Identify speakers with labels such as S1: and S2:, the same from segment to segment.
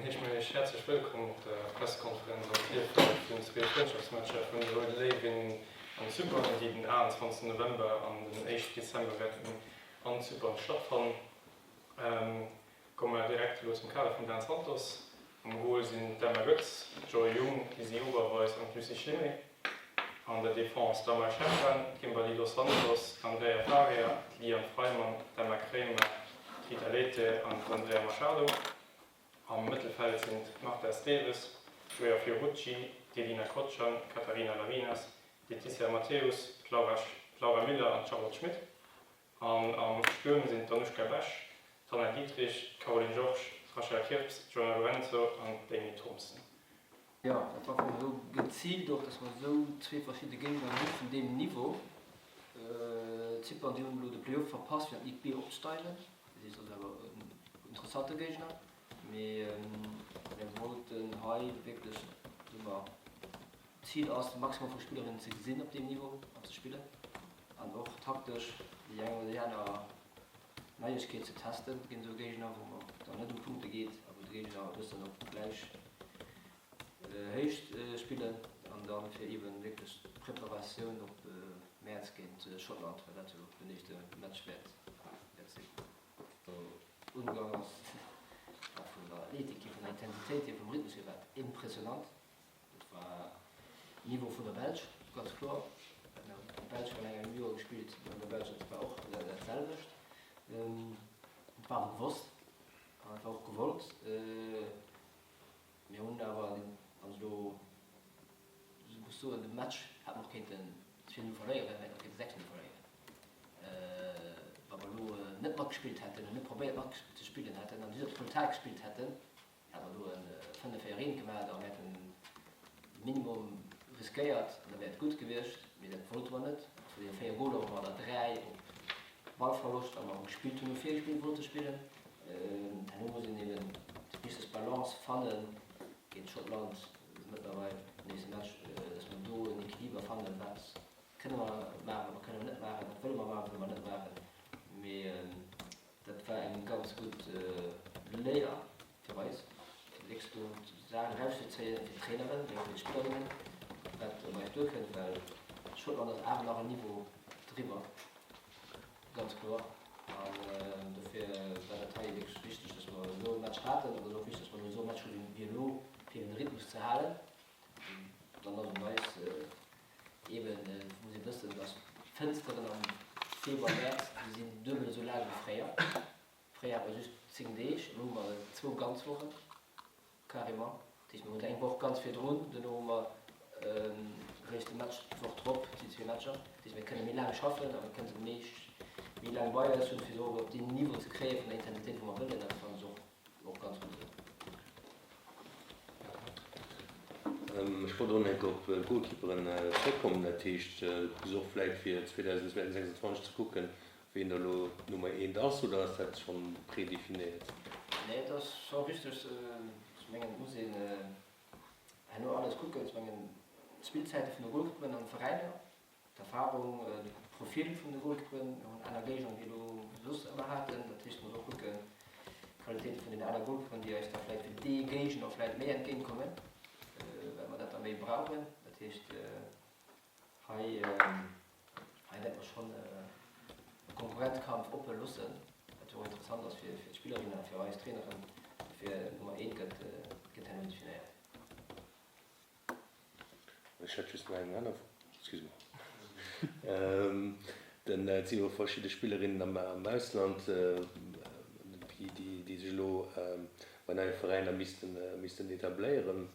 S1: Heesche mir Iech häerzlech wëllkomm op der Pressekonferenz am Virfeld vun zwee Frëndschaftsmatcher vun de Roude Léiwin an Zypern, déi den 28 November an den éischten Dezember wäerten an Zypern stattfannen. Komme mer direkt elo zum Kader vum Dan Santos. Am Gol sinn d'Emma Goetz, d'Joy Jung, d'Lizzy Oberweis an d'Lucie Schlimé. An der Defense d'Amal Cherfan, d'Kimberly Dos Santos, d'Andrea Faria, d'Liane Freimann, d'Emma Kremer, d'Rita Leite an d'Andrea Machado. Am Mëttelfeld sinn d'Marta Esteves, d'Joya Fiorucci, d'Elina Kotschan, d'Catarina Larinas, d'Leticia Mateus, d'Laura Miller an d'Charlotte Schmit. An am Stuerm sinn d'Anouchka Besch, d'Hannah Dietrich, d'Caroline Georges, d'Rachel Kirps, d'Joana Lourenço an d'Amy Thompson.
S2: Jo, dat war vum esou geziilt och, dass mer esou zwee verschidde Géigner hu vun deem Niveau. Zypern, déi hunn elo de Play-off verpasst fir an d'Ligue B opzesteigen. Dat heescht, dat ass awer en interessante Géigner. Mee mir wollten hei wierklech, soe mer, D'Zil ass, de Maximum vu Spillerinnen ze gesinn op deem Niveau an ze spillen an och taktesch déi eng oder déi aner Neiegkeet ze testen géint esou Géigner, wou mer dann net ëm Punkte geet a wou de Géigner e bëssen op gläich Héicht spillen an da fir eeben wierklech d'Preparatioun op Mäerz géint Schottland, well dat jo den éischte Match wäert sinn. Ugaang ass, war vun der Athletik hier, vun der Intensitéit hier, vum Rhythmus hier war et impressionant. Dat war Niveau vun der Belsch, ganz kloer. D'Belsch hunn engem Joer gespillt an der Belsch, dat war och dat selwecht. Et war awer gewosst an et war och gewollt. Mir hunn awer, wann ech elo muss soen, de Match hätte mer och kéinten 2-0 verléieren, mir hätten och kéinte 6-0 verléieren, wa mer elo net matgespillt hätten, net probéiert matzespillen hätten an just op d'Resultat gespillt hätten. Hätt mer do en 5 4 1 gemaat a mir hätten minimum riskéiert, da wär et gutt gewiescht, mee dat wollte mer net. Vun deene 4 Goler hu mer der 3 op Ballverloscht a mer hu gespillt, hunn no vir gespillt, wollte spillen. Herno muss een eben déi richteg Balance fanne géint Schottland mëttlerweil, den nächste Match, dass mer do en Equiliber fannen, wat kënne mer maachen, wat kënne mer net maachen, wat wëlle mer maachen, wat wëlle mer net maachen. Mee Dat war eng ganz gutt Léier fir eis, fir wierklech do Saachen erauszezéien, fir d'Traineren, mee och fir d'Spillerinnen, wat op eis duerkënnt, well Schottland ass awer nach en Niveau driwwer, ganz kloer. An dofir war dat hei wierklech wichteg, dass mer esou e Match haten. An et ass och wichteg, dass mer elo esou e Match hu wéi elo, fir eben de Rhythmus ze halen. Dann ass un eis eben, muss ee wëssen, dass d'Fënsteren am Februar, Mäerz, déi sinn duebel esou laang wéi fréier. Fréier hat mer just 10 Deeg, elo hu mer zwou ganz Wochen, carrément. Dat heescht, mir hunn eng Woch ganz virdrun, duerno hu mer eréischt de Match d'Woch drop, déi zwee Matcher. Dat heescht, mir kënne méi laang schaffen a mir kënne se méi, méi laang bei eis hunn, fir se och op deen Niveau ze kréie vun der Intensitéit, wou mer wëllen. Dat fannen ech och Och ganz gutt esou.
S3: Ech wollt och nach op d'Goalkeeperen zréckkommen. Dat heescht, du kucks och vläit fir 2026 ze kucken, ween da elo d'Nummer eent ass, oder ass dat schonn predefinéiert?
S2: Nee, et ass scho richteg. Ech mengen, et muss een herno alles kucken. Ech mengen, d'Spillzäite vun de Goalkeeperen an de Veräiner, D'Erfahrung, de Profil vun de Goalkeeperen, mir hunn aner Géigner wéi elo soss ëmmer haten. Dat heescht, mir mussen och kucken, d'Qualitéite vun den aner Goalkeeperen, déi eis da vläicht fir dee Géigner vläicht méi entgéint kommen, well mer dat da méi brauchen. Dat heescht, hei hei wäerte mer schonn e Konkurrenzkampf oppe loossen, wat jo och interessant ass fir d'Spillerinnen a fir eis Traineren. Dofir, Nummer eent gëtt gëtt herno definéiert.
S3: Ech hätt just nach eng aner Fro, excuse-moi. Den, et si jo verschidde Spillerinnen am Ausland, déi sech elo bei neie Veräiner missten, missten etabléieren.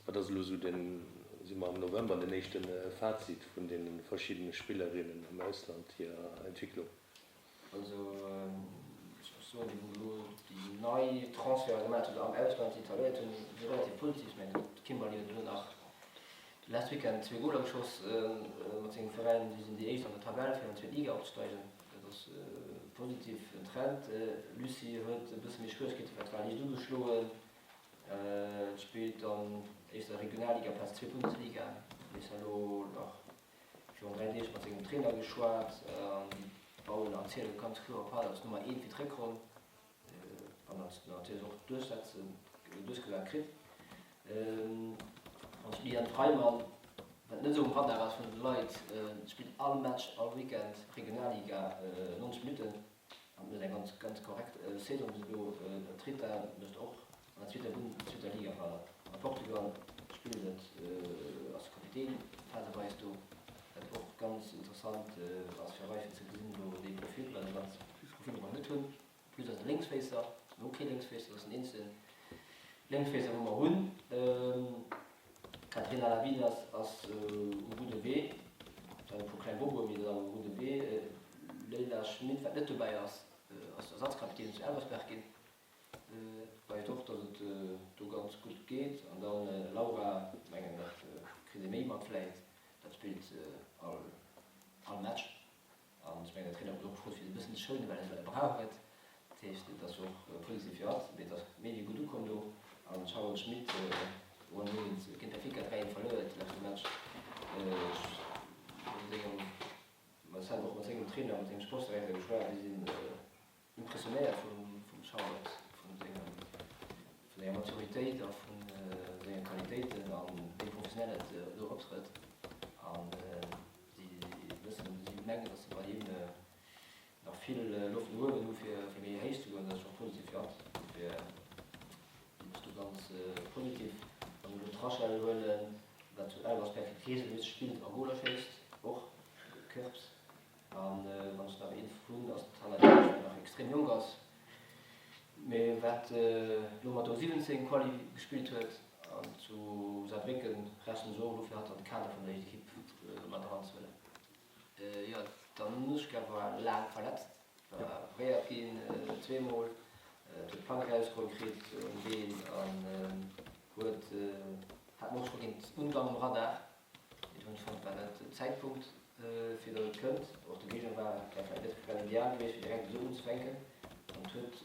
S3: Wat ass elo esou den, si mer am November, den éischte Fazit vun deene verschiddene Spillerinnen am Ausland, hirer Entwicklung?
S2: Also ech muss soen, déi wou elo déi nei Transferte gemaach hunn oder am Ausland déi etabléiert hunn, si relativ positiv. Ech mengen d'Kimberly huet elo nach de last Weekend zwee Goler geschoss mat sengem Veräin. Si sinn déi éischt an der Tabell fir an d'zweet Liga opzesteigen. Dat ass e positiven Trend. Lucie huet e bësse méi Schwieregkeete well war liicht ugeschloen, spillt an éischter Regionalliga amplaz zweet Bundesliga. Mee ass elo nach Virun 3 Deeg mat sengem Trainer geschwat an déi bauen an ziele ganz kloer op hatt als Nummer eent fir d'Réckronn. Wann dat natierlech och duerchsetze. duerchgesat kritt. An d'Liane Freimann, wat net esou um Radar ass vun de Leit, spillt all Match, all Weekend Regionalliga 90 Minutten an huet eng ganz, ganz korrekt Saison bis elo. D'Rita mécht och an der zweeter Bund, zweeter Liga, pardon, a Portugal spillt et, ass Kapitän phaseweis do, wat och ganz interessant ass fir hei fir ze gesinn elo dee Profil, well e ganz Profil, dee mer net hunn. Plus ass e Lénksféisser, mir hu kee Lénksféisser, dat ass den eenzege Lénksféisser wou mer hunn. D'Caterina Lavinas ass um gudde Wee, zwar e puer kleng Boboe, mee dat ass awer um gudde Wee. Leila Schmit, wat net dobäi ass, ass Ersatzkapitän zu Elversberg ginn. Weist och, datt et do ganz gutt geet. An dann Laura, mengen dat kritt ee méi mat vläit, dat spillt all Match. An ech mengen, den Trainer huet och gefrot, fir se e bëssen ze schounen, well e brauch et. Dat heescht, et ass jo och positiv fir hatt, mee et ass méi wéi gutt ukomm do. An d'Sharon Schmit, wou an elo géint Benfica 3, 1 verluer huet de leschte Match, ech hu mat sengem, Marcel, och mat sengem Trainer, mat sengem Sportsdirekter geschwat, déi sinn impressionéiert vum Charlotte, vun sengem, vun senger Maturitéit a vu senge Qualitéiten a wéi professionell et do optrëtt. A si wëssen, si mengen, datt se bei him nach vill Loft no uewen hu fir méi héich ze goen. Dat ass och positiv fir hatt. Dofir sinn ech do ganz positiv. Wann ech elo d'Rachel huelen, wat zu Elversberg fir d'Reegelméisseg spillt a Goler schéisst, och Körps. An wann ech nach eent hunn, ass d'Hannah Dikrech, wat nach extrem jonk ass, mee wat elo mat der U17 Quali gespillt huet. An zu Saarbrécken rechnen ech och elo fir hatt an de Kader vun der Équipe mat eranzehuelen. Jo, d'Anouchka war laang verletzt, war operéiert ginn zweemol, huet d'Plank erausgeholl kritt um Been an huet, hat mer och scho géint Ungarn um Radar. Mee hunn fonnt, war net den Zäitpunkt fir datt et kënnt. Och de Géigner war vläicht net grad ideal gewiescht fir direkt esou unzefänken. An et huet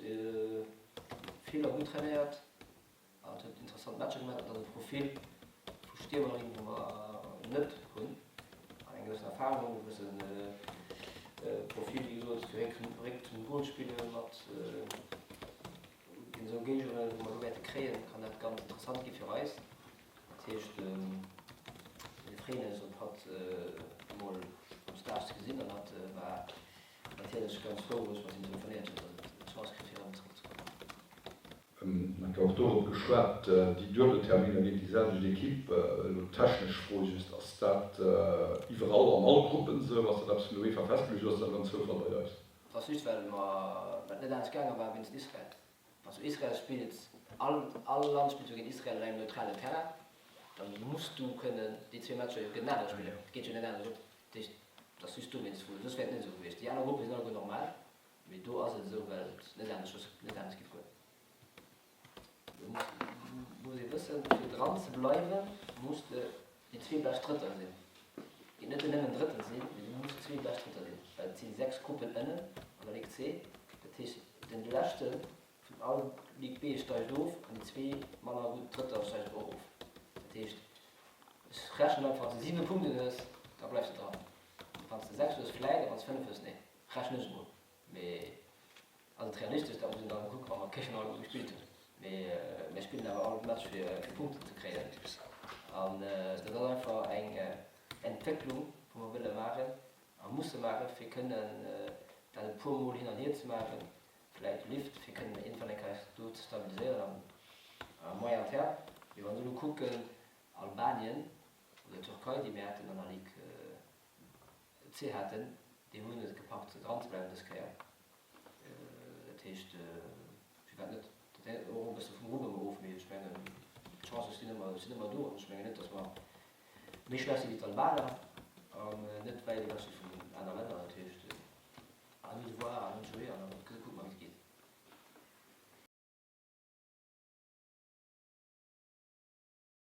S2: vill a gutt trainéiert an et huet interessant Matcher gemaach. Dat ass e Profil vu Stiermerin wou mer net hunn an eng gewëssen Erfahrung, e gewësse Profil wéi gesot fir Réck zum Goal spille mat esou Géignere wou mer elo wäerte kréien, kann dat ganz interessant gi fir eis. Dat heescht, mir freeën eis op hatt emol am Stage ze gesinn an hatt war natierlech ganz frou, wou ech mat him telefonéiert hunn, datt et d'Chance kritt fir erëm zeréckzekommen.
S4: Mir hat jo och dorop geschwat, déi Duebelterminer géint déi selwecht Equipe. Elo d'technesch Fro just, Ass dat iwwerall an all Gruppen esou? Ass dat eppes vun der UEFA festgeluecht oder ass dat elo en Zoufall bei eis?
S2: Dat ass just well mer, well et net anescht gaange war wéinst Israel. Wann s du Israel spills, all all Land spillt jo géint Israel an engem neutralen Terrain, dann muss du kënnen déi zwee Matcher jo géintenaner spillen. Et geet jo net anescht op. Dat heescht, et ass just dowéinst, wou, soss wär et net esou gewiescht. Déi aner Gruppe sinn alleguer normal, mee do ass et esou, well et net anescht, soss net anescht géif goen. Do muss muss ee wëssen, fir dran ze bleiwen, muss de déi zwee bescht Drëtter sinn. Et geet net nëmmen Drëtten sinn, mee du muss zwee bescht Drëtter sinn, well et si 6 Gruppen ënnen an der Ligue C. Dat heescht, den leschte vun all Ligue B steigt of an déi zwee manner gutt Drëtter steigen och of. Dat heescht, ech rechnen einfach, wann s de 7 Punkten hues, da bleifs de dran. Wann s de 6 hues vläit, a wann s 5 hues, nee, rechnen ech emol. Mee ass et realistesch? Dat muss een dann kucken, wa mer d'Kéier alleguer gespillt hunn. Mee mir spillen awer all Match fir Punkten ze kréien. An dat ass einfach eng Entwécklung, wou mer wëlle maachen a musse maachen, fir kënnen dat e puer Mol hin an hier ze maachen, vläicht Lift, fir kënnen iergendwann eng Kéier do ze stabiliséieren à moyen terme. Mee wa se elo kucken, Albanien oder Türkei, déi mir haten an der Ligue C haten, déi hunn et gepackt dran ze bleiwen dës Kéier. Dat heescht, firwat net? Dat hänkt och e bësse vum Grupp ëmmer of, mee ech mengen d'Chancë stinn ëmmer, sinn ëmmer do an ech mengen net, datt mer méi schlecht si wéi d'Albaner an net wäit ewech si vun aner Länner. Dat heescht.